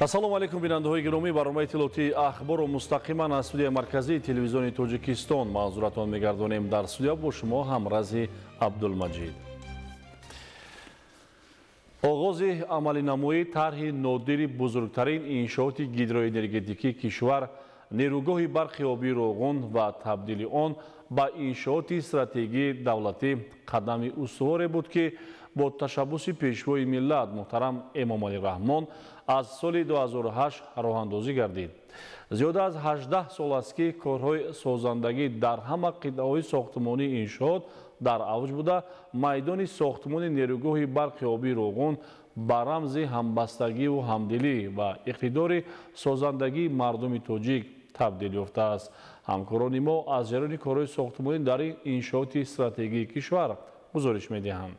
Ассалому алайкум, бинандаҳои гиромӣ. Барномаи иттилоотии Ахборро мустақиман аз студияи марказии телевизиони Тоҷикистон манзуратон мегардонем. Дар студия бо шумо Ҳамрази Абдулмаҷид. Оғози амалинамоии тарҳи нодири бузургтарин иншооти гидроэнергетикии кишвар, нерӯгоҳи барқи обии Роғун ва табдили он ба иншооти стратегии давлатӣ қадами устуворе буд, ки бо ташаббуси Пешвои миллат муҳтарам Эмомалӣ Раҳмон аз соли 2008 роҳандозӣ гардид. Зиёда аз 18 сол аст, ки корҳои созандагӣ дар ҳама қитъаҳои сохтмонии иншоот дар авҷ буда, майдони сохтмони нерӯгоҳи барқи обии Роғун ба рамзи ҳамбастагиву ҳамдилӣ ва иқтидори созандагии мардуми тоҷик табдил ёфтааст. Ҳамкорони мо аз ҷараёни корҳои сохтмонӣ дар ин иншооти стратегии кишвар гузориш медиҳанд.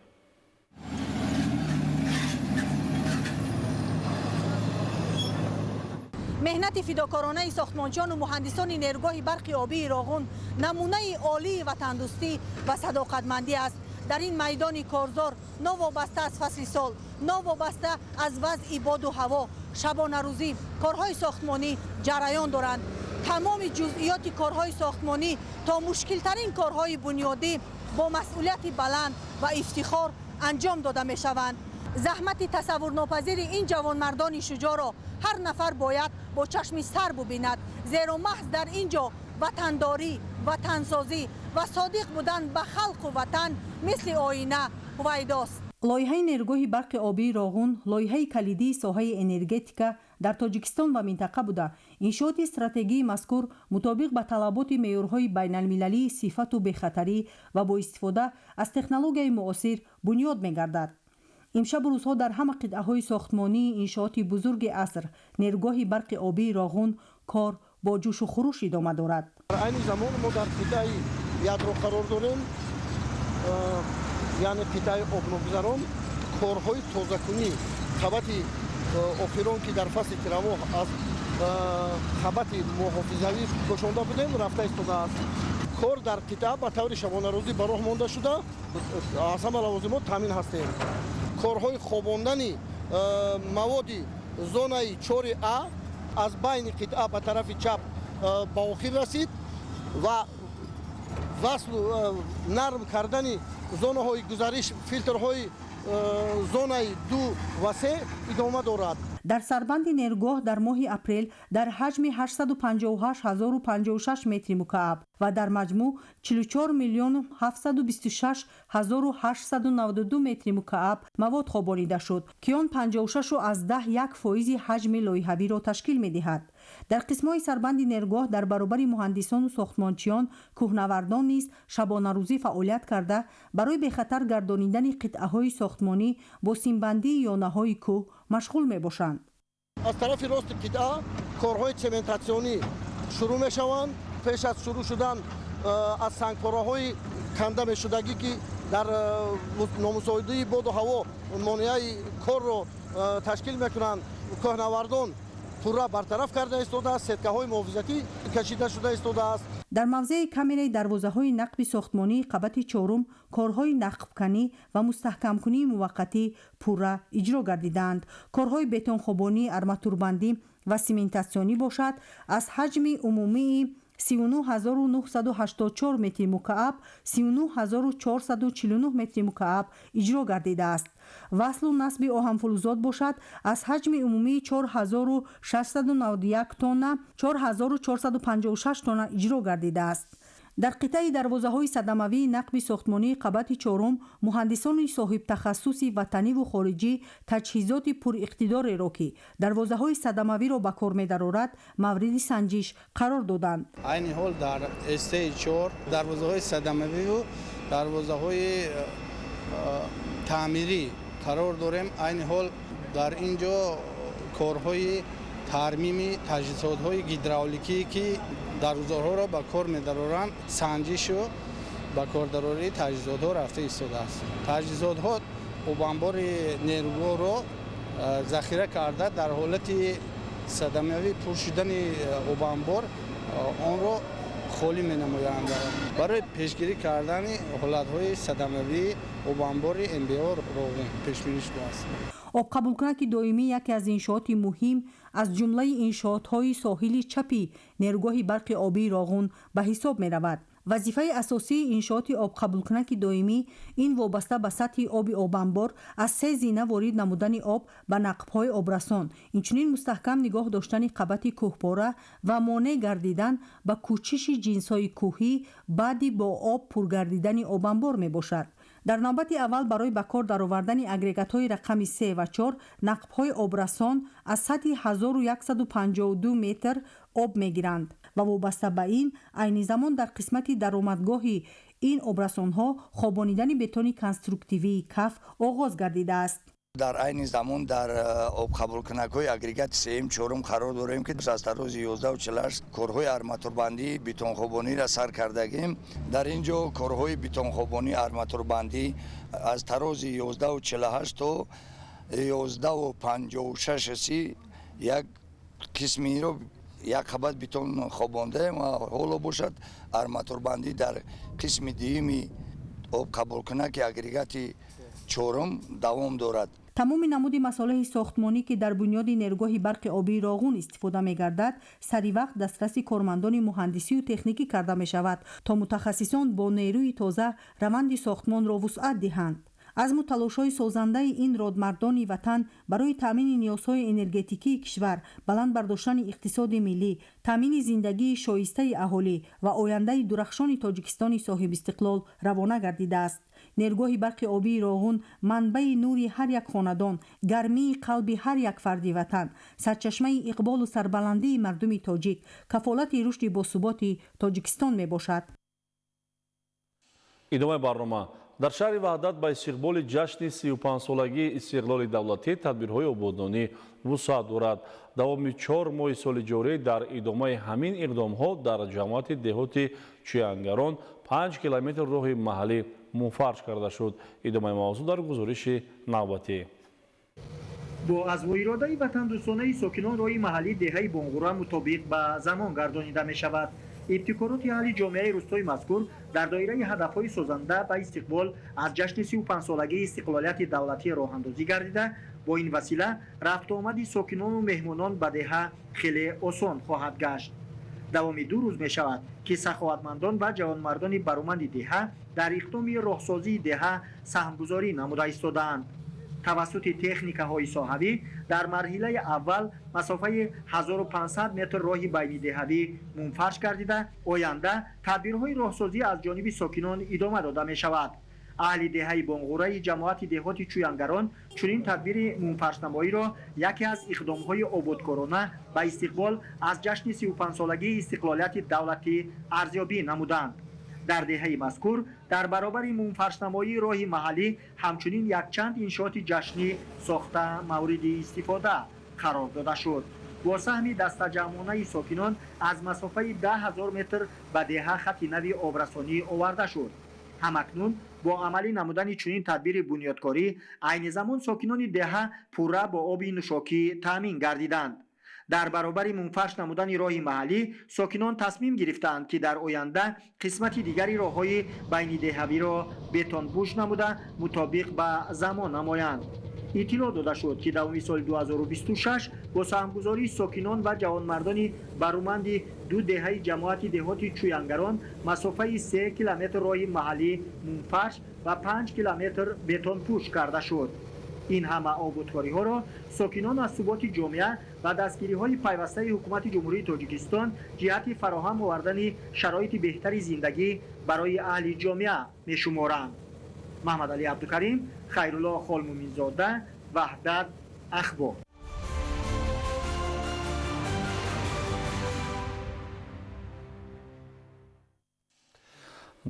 Меҳнати фидокоронаи сохтмончиёну муҳандисони нерӯгоҳи барқи обии Роғун намунаи олии ватандӯстӣ ва садоқатмандӣ аст. Дар ин майдони корзор новобаста аз фасли сол, новобаста аз вазъи боду ҳаво, шабонарӯзӣ корҳои сохтмонӣ ҷараён доранд. Тамоми ҷузъиёти корҳои сохтмонӣ то мушкилтарин корҳои бунёдӣ бо масъулияти баланд ва ифтихор анҷом дода мешаванд. Заҳмати тасаввурнопазири ин ҷавонмардони шуҷоъро ҳар нафар бояд бо чашми сар бубинад, зеро маҳз дар ин ҷо ватандорӣ, ватансозӣ ва содиқ будан ба халқу ватан мисли оина ҳувайдост. Лоиҳаи нерӯгоҳи барқи обии Роғун лоиҳаи калидии соҳаи энергетика дар Тоҷикистон ва минтақа буда, иншооти стратегии мазкур мутобиқ ба талаботи меъёрҳои байналмилалии сифату бехатарӣ ва бо истифода аз технологияи муосир бунёд мегардад. Имшабу рӯзҳо дар ҳама қитъаҳои сохтмонии иншооти бузурги аср, нерӯгоҳи барқи обии Роғун, кор бо ҷӯшу хуруш идома дорад. Дар айни замон мо дар қитъаи ядро қарор дорем, яъне қитъаи обногузарон. Корҳои тозакунӣ қабати охирон, ки дар фасли тирамоҳ аз қабати муҳофизавӣ кӯшонда будем, рафта истодааст. Кор дар қитъа ба таври шабонарӯзӣ ба роҳ монда шуда, аз ҳама лавозимот таъмин ҳастем. Корҳои хобондани маводи зонаи чори а аз байни қитъа ба тарафи чап ба охир расид ва васлу нарм кардани зонаҳои гузариш, филтрҳои зонаи 2 ва 3 идома дорад. Дар сарбанди нерӯгоҳ дар моҳи апрел дар ҳаҷми 858 056 метри мукааб ва дар маҷмӯъ 44 миллиону 726 ҳазору 892 метри мукааб мавод хобонида шуд, ки он 56,1 фоизи ҳаҷми лоиҳавиро ташкил медиҳад. Дар қисмҳои сарбанди нерӯгоҳ дар баробари муҳандисону сохтмончиён кӯҳнавардон низ шабонарӯзӣ фаъолият карда, барои бехатар гардонидани қитъаҳои сохтмонӣ бо симбандии ёнаҳои кӯҳ машғул мебошанд. Аз тарафи рости қитъа корҳои цементатсионӣ шурӯъ мешаванд. Пеш аз шурӯъ шудан аз сангпораҳои канда мешудагӣ, ки дар номусоидии боду ҳаво монеаи корро ташкил мекунанд, кӯҳнавардон пурра бартараф карда истодааст, сеткаҳои муҳофизатӣ кашида шуда истодааст. Дар мавзеи камераи дарвозаҳои нақби сохтмонии қабати чорум корҳои нақбканӣ ва мустаҳкамкунии муваққатӣ пурра иҷро гардидаанд. Корҳои бетонхобонӣ, арматурбандӣ ва симентатсионӣ бошад, аз ҳаҷми умумии 39 984 метри мукааб 39 449 метри мукааб иҷро гардидааст. Васлу насби оҳанфулӯзот бошад, аз ҳаҷми умумии 4691 тонна 4456 тонна иҷро гардидааст. Дар қитъаи дарвозаҳои садамавии нақби сохтмонии қабати чорум муҳандисони соҳибтахассуси ватаниву хориҷӣ таҷҳизоти пуриқтидореро, ки дарвозаҳои садамавиро ба кор медарорад, мавриди санҷиш қарор доданд. Айни ҳол дар СТи 4 дарвозаҳои садамавиву дарвозаҳои таъмирӣ қарор дорем. Айни ҳол дар ин ҷо корҳои тармими таҷҳизотҳои гидравликӣ, ки дарвозаҳоро ба кор медароранд, санҷишу ба кордарории таҷҳизотҳо рафта истодааст. Таҷҳизотҳо обанбори нерӯгоҳро захира карда, дар ҳолати садамавӣ пур шудани обанбор онро холӣ менамоянд. Барои пешгирӣ кардани ҳолатҳои садамавии обанбори НБО Роғун пешбинӣ шудааст. Обқабулкунаки доимӣ яке аз иншооти муҳим аз ҷумлаи иншоотҳои соҳили чапи нерӯгоҳи барқи обии Роғун ба ҳисоб меравад. Вазифаи асосии иншооти обқабулкунаки доимӣ ин вобаста ба сатҳи оби обанбор аз се зина ворид намудани об ба нақбҳои обрасон, инчунин мустаҳкам нигоҳ доштани қабати кӯҳпора ва монеъ гардидан ба кӯчиши ҷинсҳои кӯҳӣ баъди бо об пургардидани обанбор мебошад. Дар навбати аввал барои ба кор даровардани агрегатҳои рақами 3 ва 4 нақбҳои обрасон аз сатҳи 1152 метр об мегиранд ва вобаста ба ин айни замон дар қисмати даромадгоҳи ин обрасонҳо хобонидани бетони конструктивии каф оғоз гардидааст. Дар айни замон дар обқабулкунакҳои агрегати сеюм чорум қарор дорем, ки аз тарози 11:48 корҳои арматурбандӣ бетонхобониро сар кардагим. Дар ин ҷо корҳои бетонхобонӣ арматурбандӣ аз тарози 11:48 то 11:56 як қисмиро як қабат бетон хобондаем ва ҳоло бошад арматурбандӣ дар қисми дуюми обқабулкунаки агрегати чорум давом дорад. Тамоми намуди масолеҳи сохтмонӣ, ки дар бунёди нерӯгоҳи барқи обии Роғун истифода мегардад, сари вақт дастраси кормандони муҳандисию техникӣ карда мешавад, то мутахассисон бо нерӯи тоза раванди сохтмонро вусъат диҳанд. Азму талошҳои созандаи ин родмардони ватан барои таъмини ниёзҳои энергетикии кишвар, баланд бардоштани иқтисоди миллӣ, таъмини зиндагии шоистаи аҳолӣ ва ояндаи дурахшони Тоҷикистони соҳибистиқлол равона гардидааст. Нерӯгоҳи барқи обии Роғун манбаи нури ҳар як хонадон, гармии қалби ҳар як фарди ватан, сарчашмаи иқболу сарбаландии мардуми тоҷик, кафолати рушди босуботи Тоҷикистон мебошад. Идомаи барнома. Дар шаҳри Ваҳдат ба истиқболи ҷашни 35-солагии истиқлоли давлатӣ тадбирҳои ободонӣ вусъат дорад. Давоми 4 моҳи соли ҷорӣ дар идомаи ҳамин иқдомҳо дар ҷамоати деҳоти Чӯянгарон 5 километр роҳи маҳаллӣ мунфарш карда шуд. Идомаи мавзӯъ дар гузориши навбатӣ. Бо азму иродаи ватандӯстонаи сокинон роҳи маҳаллии деҳаи Бонғура мутобиқ ба замон гардонида мешавад. Ибтикороти аҳли ҷомеаи рӯстои мазкур дар доираи ҳадафҳои созанда ба истиқбол аз ҷашни 35-солагии истиқлолияти давлатӣ роҳандозӣ гардида, бо ин васила рафтуомади сокинону меҳмонон ба деҳа хеле осон хоҳад гашт. Давоми 2 рӯз мешавад, ки саховатмандон ва ҷавонмардони бароманди деҳа дар иқдоми роҳсозии деҳа саҳмгузорӣ намуда истодаанд. Тавассути техникаҳои соҳавӣ дар марҳилаи аввал масофаи 1500 метр роҳи байнидеҳавӣ мунфарш гардида, оянда тадбирҳои роҳсозӣ аз ҷониби сокинон идома дода мешавад. Аҳли деҳаи Бонғураи ҷамоати деҳоти Чӯянгарон чунин тадбири мунфаршнамоиро яке аз иқдомҳои ободкорона ба истиқбол аз ҷашни 35-солагии истиқлолияти давлатӣ арзёбӣ намуданд. Дар деҳаи мазкур дар баробари мунфаршнамоии роҳи маҳаллӣ ҳамчунин якчанд иншооти ҷашнӣ сохта мавриди истифода қарор дода шуд. Бо саҳми дастаҷамъонаи сокинон аз масофаи 10 000 метр ба деҳа хати нави обрасонӣ оварда шуд. Ҳамакнун бо амалӣ намудани чунин тадбири бунёдкорӣ айни замон сокинони деҳа пурра бо оби нӯшокӣ таъмин гардиданд. Дар баробари мунфарш намудани роҳи маҳаллӣ сокинон тасмим гирифтаанд, ки дар оянда қисмати дигари роҳҳои байнидеҳавиро бетонпӯш намуда мутобиқ ба замон намоянд. Иттилоъ дода шуд, ки давоми соли 2026 бо саҳмгузории сокинон ва ҷавонмардони бароманди ду деҳаи ҷамоати деҳоти Чӯянгарон масофаи 3 километр роҳи маҳаллӣ мунфарш ва 5 километр бетонпӯш карда шуд. Ин ҳама ободкориҳоро сокинон аз суботи ҷомеа ва дастгириҳои пайвастаи ҳукумати Ҷумҳурии Тоҷикистон ҷиҳати фароҳам овардани шароити беҳтари зиндагӣ барои аҳли ҷомеа мешуморанд. Маҳмадалӣ Абдукарим, Хайрулло Холмуминзода, Ваҳдат, Ахбор.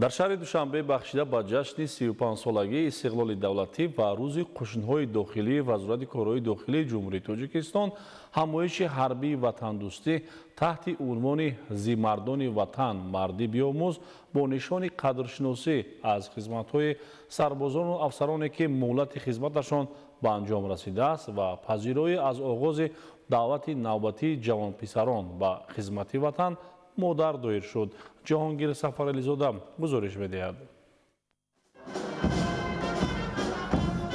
Дар шаҳри Душанбе бахшида ба ҷашни 35-солагии истиқлоли давлатӣ ва рӯзи қӯшунҳои дохилии Вазорати корҳои дохилии Ҷумҳурии Тоҷикистон ҳамоиши ҳарбии ватандӯстӣ таҳти унвони «Зимардони ватан мардӣ биомӯз» бо нишони қадршиносӣ аз хизматҳои сарбозону афсароне, ки муҳлати хизматашон ба анҷом расидааст ва пазироӣ аз оғози даъвати навбатии ҷавонписарон ба хизмати ватан модар доир шуд. Ҷаҳонгир Сафарализода гузориш медиҳад.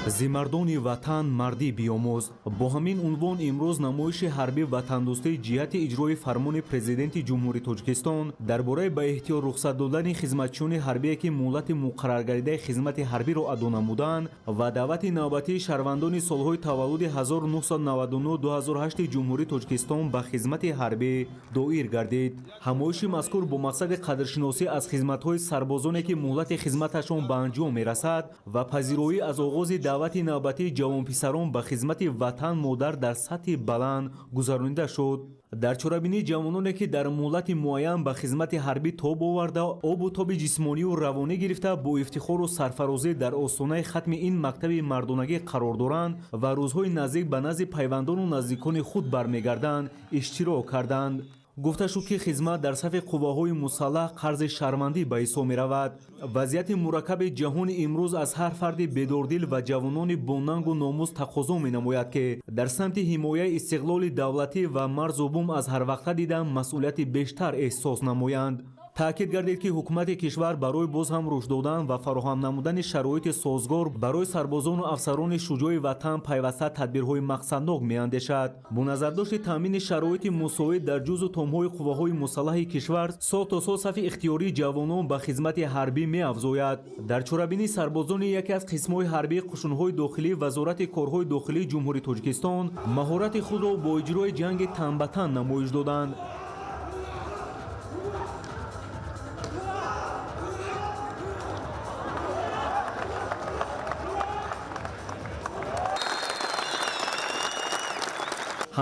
Зимардони ватан мардӣ биёмӯз. Бо ҳамин унвон имрӯз намоиши ҳарбӣ ватандӯстӣ ҷиҳати иҷрои фармони Президенти Ҷумҳурии Тоҷикистон дар бораи ба эҳтиёт рухсат додани хизматчиёни ҳарбие, ки муҳлати муқарраргардидаи хизмати ҳарбиро адо намуданд ва даъвати навбатии шаҳрвандони солҳои таваллуди 1999-2008 Ҷумҳурии Тоҷикистон ба хизмати ҳарбӣ доир гардид. Ҳамоиши мазкур бо мақсади қадршиносӣ аз хизматҳои сарбозоне, ки муҳлати хизматашон ба анҷом мерасад ва пазироӣ аз оғози даъвати навбатии ҷавонписарон ба хизмати ватан модар дар сатҳи баланд гузаронида шуд. Дар чорабинии ҷавононе, ки дар муҳлати муайян ба хизмати ҳарбӣ тоб оварда, обу тоби ҷисмонию равонӣ гирифта, бо ифтихору сарфарозӣ дар остонаи хатми ин мактаби мардонагӣ қарор доранд ва рӯзҳои наздик ба назди пайвандону наздикони худ бармегарданд, иштирок карданд. Гуфта шуд, ки хизмат дар сафи қувваҳои мусаллаҳ қарзи шармандӣ ба ҳисоб меравад. Вазъияти мураккаби ҷаҳони имрӯз аз ҳар фарди бедордил ва ҷавонони бонангу номус тақозо менамояд, ки дар самти ҳимояи истиқлоли давлатӣ ва марзу бум аз ҳар вақта дида масъулияти бештар эҳсос намоянд. Таъкид гардид, ки ҳукумати кишвар барои боз ҳам рушд додан ва фароҳам намудани шароити созгор барои сарбозону афсарони шуҷои ватан пайваста тадбирҳои мақсаднок меандешад. Бо назардошти таъмини шароити мусоид дар ҷузу томҳои қувваҳои мусаллаҳи кишвар сол то сол сафи ихтиёрии ҷавонон ба хизмати ҳарбӣ меафзояд. Дар чорабинии сарбозони яке аз қисмҳои ҳарбии қушунҳои дохилӣ Вазорати корҳои дохилии Ҷумҳурии Тоҷикистон маҳорати худро бо иҷрои ҷанги тан ба тан намоиш доданд.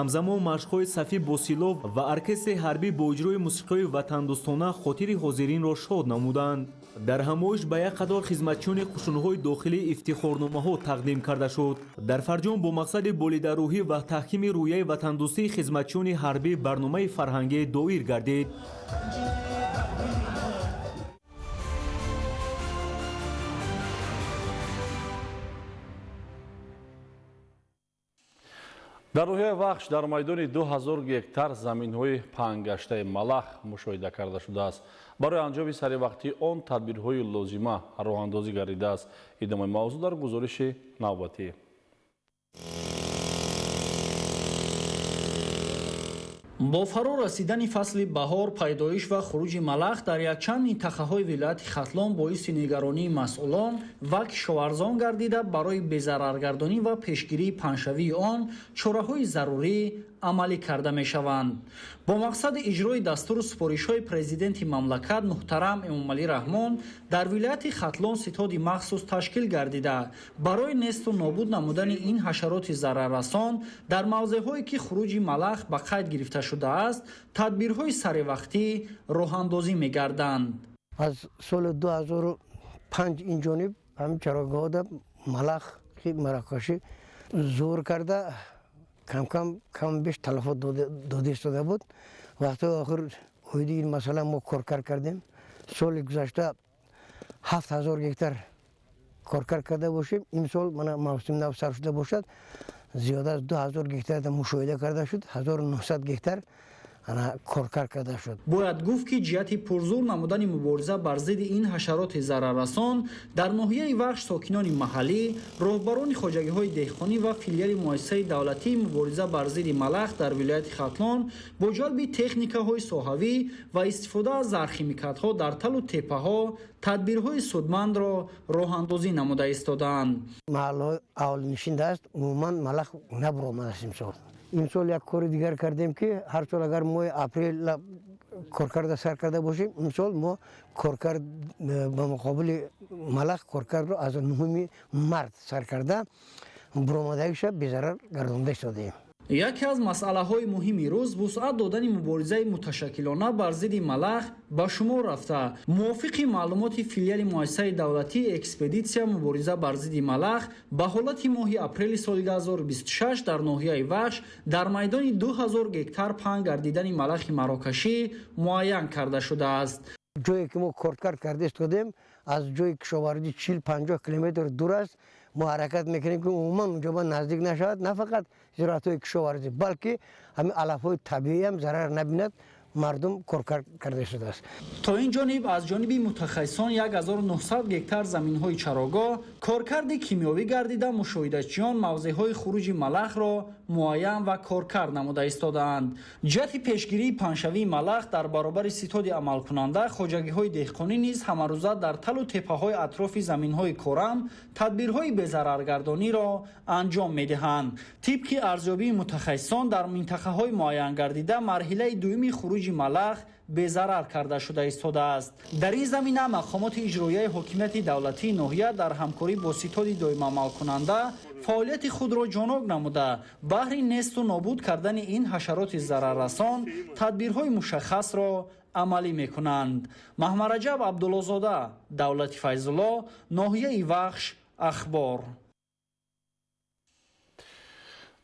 Ҳамзамон машқҳои сафӣ бо силоҳ ва оркестри ҳарбӣ бо иҷрои мусиқиҳои ватандӯстона хотири ҳозиринро шод намуданд. Дар ҳамоиш ба як қатор хизматчиёни қушунҳои дохилӣ ифтихорномаҳо тақдим карда шуд. Дар фарҷом бо мақсади болидарӯҳӣ ва таҳкими рӯяи ватандӯстии хизматчиёни ҳарбӣ барномаи фарҳангӣ доир гардид. Дар ноҳияи Вахш дар майдони 2000 гектар заминҳои паҳнгаштаи малах мушоҳида карда шудааст. Барои анҷоми саривақтии он тадбирҳои лозима роҳандозӣ гардидааст. Идомаи мавзӯъ дар гузориши навбатӣ. Бо фаро расидани фасли баҳор, пайдоиш ва хуруҷи малах дар якчанд минтақаҳои вилояти Хатлон боиси нигаронии масъулон ва кишоварзон гардида, барои безараргардонӣ ва пешгирии паҳншавии он чораҳои зарурӣ амалӣ карда мешаванд. Бо мақсади иҷрои дастуру супоришҳои президенти мамлакат муҳтарам Эмомалӣ Раҳмон дар вилояти Хатлон ситоди махсус ташкил гардида, барои несту нобуд намудани ин ҳашароти зараррасон дар мавзеъҳое, ки хуруҷи малах ба қайд гирифта шудааст, тадбирҳои саривақтӣ роҳандозӣ мегарданд. Аз соли 2005 ин ҷониб ҳамин чарогоҳода малах маракашӣ зуҳур карда, кам беш талафот дода истода буд. Вақтҳои охир оиди ин масъала мо коркар кардем. Соли гузашта 7000 гектар коркар карда бошем. Имсол мана мавсим нав сар шуда бошад, зиёда аз 2000 гектар мушоҳида карда шуд, 1900 гектар коркар карда шуд. Бояд гуфт, ки ҷиҳати пурзур намудани мубориза бар зидди ин ҳашароти зараррасон дар ноҳияи Вахш сокинони маҳаллӣ, роҳбарони хоҷагиҳои деҳқонӣ ва филиали муассисаи давлатии мубориза бар зидди малах дар вилояти Хатлон бо ҷалби техникаҳои соҳавӣ ва истифода аз зархимикатҳо дар талу теппаҳо тадбирҳои судмандро роҳандозӣ намуда истодаанд. Маҳаллаҳои аҳолинишин аст, умуман малах набуромадааст имсол. Имсол як кори дигар кардем, ки ҳар сол агар моҳи апрел коркарда сар карда бошем, имсол мо коркард ба муқобили малах коркардро аз 9 март сар карда буромадагиша безарар гардонда истодаем. Яке аз масъалаҳои муҳими рӯз вусъат додани муборизаи муташаккилона бар зидди малах ба шумор рафта. Мувофиқи маълумоти филиали муассисаи давлатии экспедитсия мубориза бар зидди малах ба ҳолати моҳи апрели соли 2026 дар ноҳияи Вахш дар майдони 2000 гектар паҳн гардидани малахи марокашӣ муайян карда шудааст. Ҷое ки мо коркард карда истодем, аз ҷои кишоварзӣ 40-50 километр дур аст. Мо ҳаракат мекунем, ки умуман унҷо ба наздик нашавад, на фақат зироатҳои кишоварзӣ, балки ҳамин алафҳои табиӣ ҳам зарар набинад, мардум коркард карда шудааст. То ин ҷониб аз ҷониби мутахассисон 1900 гектар заминҳои чарогоҳ Коркарди кимиёвӣ гардида, мушоҳидачиён мавзеъҳои хуруҷи малахро муайян ва коркард намуда истодаанд. Ҷиҳати пешгирии паҳншавии малах дар баробари ситоди амалкунанда, хоҷагиҳои деҳқонӣ низ ҳамарӯза дар талу теппаҳои атрофи заминҳои корам тадбирҳои безараргардониро анҷом медиҳанд. Тибқи арзёбии мутахассисон, дар минтақаҳои муайян гардида марҳилаи дуюми хуруҷи малах безарар карда шуда истодааст. Дар ин замина мақомоти иҷроияи ҳокимияти давлатии ноҳия дар ҳамкорӣ бо ситоди доимаамалкунанда фаъолияти худро ҷонок намуда, баҳри несту нобуд кардани ин ҳашароти зараррасон тадбирҳои мушаххасро амалӣ мекунанд. Маҳмараҷаб Абдуллозода, Давлати Файзулло, ноҳияи Вахш, Ахбор.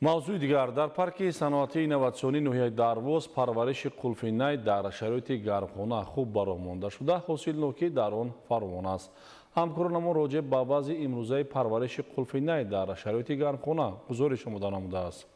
Мавзӯи дигар. Дар парки саноатии инноватсионии ноҳияи Дарвоз парвариши қулфинай дар шароити гармхона хуб ба роҳ монда шуда, ҳосилнокӣ дар он фаровон аст. Ҳамкоронамон роҷеъ ба вазъи имрӯзаи парвариши қулфинай дар шароити гармхона гузориш омода намудааст.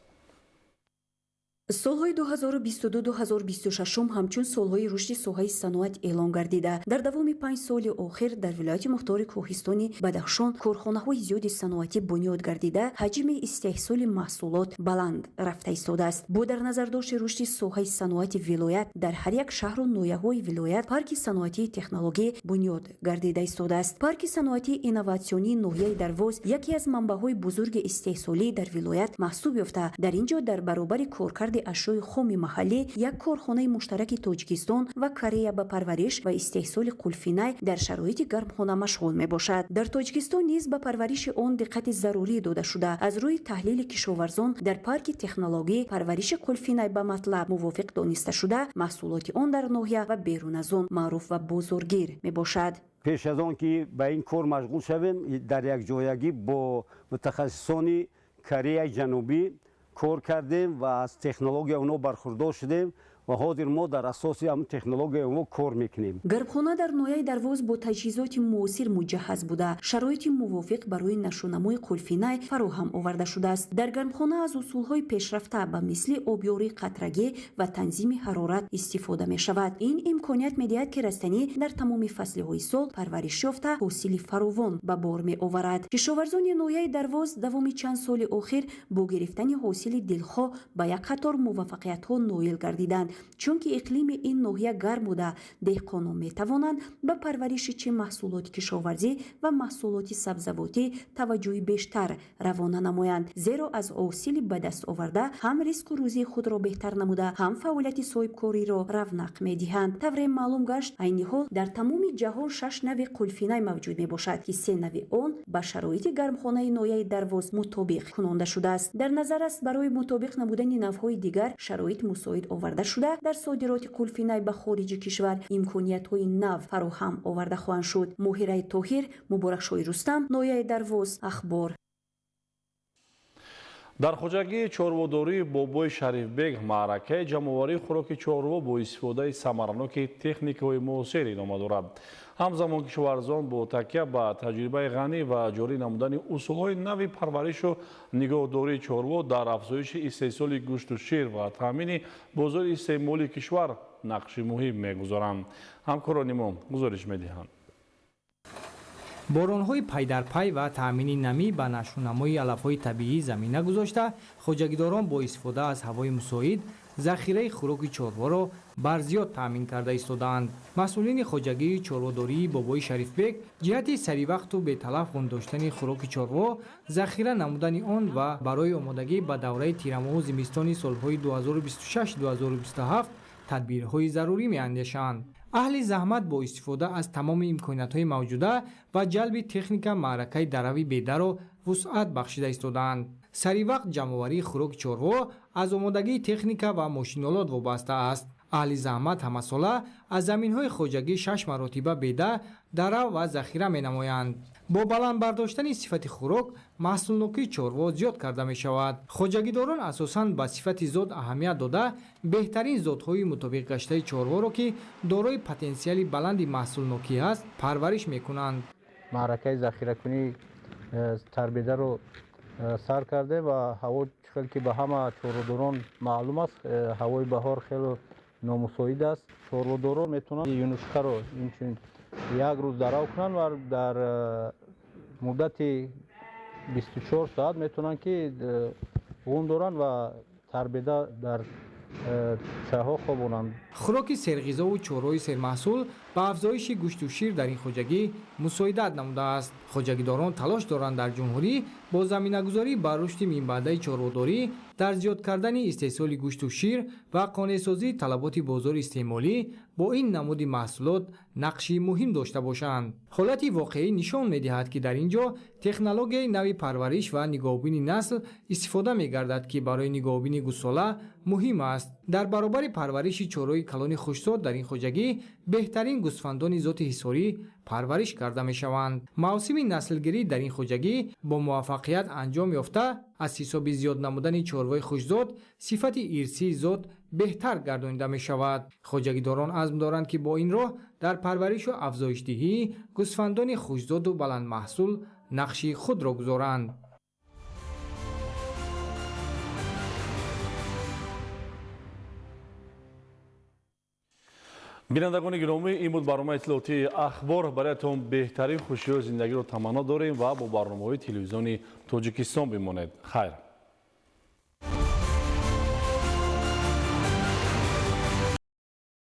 Солҳои 2022-2026 ҳамчун солҳои рушди соҳаи саноат эълон гардида, дар давоми 5 соли охир дар вилояти мухтори Кӯҳистони Бадахшон корхонаҳои зиёди саноатӣ бунёд гардида, ҳаҷми истеҳсоли маҳсулот баланд рафта истодааст. Бо дар назардошти рушди соҳаи саноати вилоят, дар ҳар як шаҳру ноҳияҳои вилоят парки саноатии технологӣ бунёд гардида истодааст. Парки саноатии инноватсионии ноҳияи Дарвоз яке аз манбаъҳои бузурги истеҳсолӣ дар вилоят маҳсуб ёфта, дар ин ҷо дар баробари коркарди ашёи хоми маҳаллӣ як корхонаи муштараки Тоҷикистон ва Корея ба парвариш ва истеҳсоли қулфинай дар шароити гармхона машғул мебошад. Дар Тоҷикистон низ ба парвариши он диққати зарурӣ дода шуда, аз рӯи таҳлили кишоварзон дар парки технологӣ парвариши қулфинай ба матлаб мувофиқ дониста шуда, маҳсулоти он дар ноҳия ва берун аз он маъруф ва бозоргир мебошад. Пеш аз он ки ба ин кор машғул шавем, дар якҷоягӣ бо мутахассисони Кореяи Ҷанубӣ кор кардем ва аз технология онҳо бархурдор шудем ва ҳозир мо дар асоси ҳамин технология онҳо кор мекунем. Гармхона дар ноҳияи Дарвоз бо таҷҳизоти муосир муҷаҳҳаз буда, шароити мувофиқ барои нашъунамои қулфинай фароҳам оварда шудааст. Дар гармхона аз усулҳои пешрафта ба мисли обёрии қатрагӣ ва танзими ҳарорат истифода мешавад. Ин имконият медиҳад, ки растанӣ дар тамоми фаслиҳои сол парвариш ёфта, ҳосили фаровон ба бор меоварад. Кишоварзони ноҳияи Дарвоз давоми чанд соли охир бо гирифтани ҳосили дилхоҳ ба як қатор муваффақиятҳо ноил гардиданд, чунки иқлими ин ноҳия гарм буда, деҳқонон метавонанд ба парвариши чи маҳсулоти кишоварзӣ ва маҳсулоти сабзавотӣ таваҷҷӯҳи бештар равона намоянд, зеро аз ҳосили ба даст оварда ҳам ризқу рӯзии худро беҳтар намуда, ҳам фаъолияти соҳибкориро равнақ медиҳанд. Тавре маълум гашт, айни ҳол дар тамоми ҷаҳон 6 нави қулфинай мавҷуд мебошад, ки 3 нави он ба шароити гармхонаи ноҳияи Дарвоз мутобиқ кунонда шудааст. Дар назар аст, барои мутобиқ намудани навъҳои дигар шароит мусоид оварда шуда, дар содироти қулфинай ба хориҷи кишвар имкониятҳои нав фароҳам оварда хоҳанд шуд. Моҳираи Тоҳир, Муборакшоҳи Рустам, ноҳияи Дарвоз, Ахбор. Дар хоҷагии чорводории Бобои Шарифбег маъракаи ҷамъоварии хӯроки чорво бо истифодаи самараноки техникаҳои муосир идома дорад. Ҳамзамон кишоварзон бо такя ба таҷрибаи ғанӣ ва ҷорӣ намудани усулҳои нави парваришу нигоҳдории чорво дар афзоиши истеҳсоли гӯшту шир ва таъмини бозори истеъмолии кишвар нақши муҳим мегузоранд. Ҳамкорони мо гузориш медиҳанд. Боронҳои пайдарпай ва таъмини намӣ ба нашъунамои алафҳои табиӣ замина гузошта, хоҷагидорон бо истифода аз ҳавои мусоид захираи хӯроки чорворо барзиёд таъмин карда истодаанд. Масъулини хоҷагии чорводории Бобои Шарифбек ҷиҳати саривақту беталаф гум доштани хӯроки чорво, захира намудани он ва барои омодагӣ ба давраи тирамоҳу зимистони солҳои 2026-2027 тадбирҳои зарурӣ меандешанд. Аҳли заҳмат бо истифода аз тамоми имкониятҳои мавҷуда ва ҷалби техника маъракаи дарави бедаро вусъат бахшида истодаанд. Саривақт ҷамъоварии хӯроки чорво аз омодагии техника ва мошинолот вобаста аст. Аҳли заҳмат ҳамасола аз заминҳои хоҷагӣ 6 маротиба беда дарав ва захира менамоянд. Бо баланд бардоштани сифати хӯрок маҳсулнокии чорво зиёд карда мешавад. Хоҷагидорон асосан ба сифати зод аҳамият дода, беҳтарин зодҳои мутобиқгаштаи чорворо, ки дорои потенсиали баланди маҳсулнокӣ аст, парвариш мекунанд. Маъракаи захиракунии тарбедаро сар карде ва ҳаво чӣ хел ки ба ҳама чорводорон маълум аст, ҳавои баҳор хеле номусоид аст. Чорводорон метавонанд юнучқаро инчунин як рӯз дарав кунанд ва дар Муддати 24 соат метавонанд ки ғун доранд ва тарбеда дар чаҳо хобонанд. Хӯроки серғизову чораҳои сермаҳсул ба афзоиши гӯшту шир дар ин хоҷагӣ мусоидат намудааст. Хоҷагидорон талош доранд дар ҷумҳурӣ бо заминагузорӣ ба рушди минбаъдаи чорводорӣ, дар зиёд кардани истеҳсоли гӯшту шир ва қонеъсозии талаботи бозори истеъмолӣ бо ин намуди маҳсулот нақши муҳим дошта бошанд. Ҳолати воқеӣ нишон медиҳад, ки дар ин ҷо технологияи нави парвариш ва нигоҳубини насл истифода мегардад, ки барои нигоҳубини гӯссола муҳим аст. Дар баробари парвариши чораҳои калони хушзод дар ин хоҷагӣ беҳтарин гӯсфандони зоти ҳисорӣ парвариш карда мешаванд. Мавсими наслгирӣ дар ин хоҷагӣ бо муваффақият анҷом ёфта, аз ҳисоби зиёд намудани чорвои хушзод сифати ирсии зот беҳтар гардонида мешавад. Хоҷагидорон азм доранд, ки бо ин роҳ дар парваришу афзоишдиҳии гӯсфандони хушзоду баландмаҳсул нақши худро гузоранд. Бинандагони гиромӣ, ин буд барномаи иттилоотии Ахбор. Бароятон беҳтарин хушиҳои зиндагиро таманно дорем ва бо барномаҳои телевизиони Тоҷикистон бимонед. Хайр.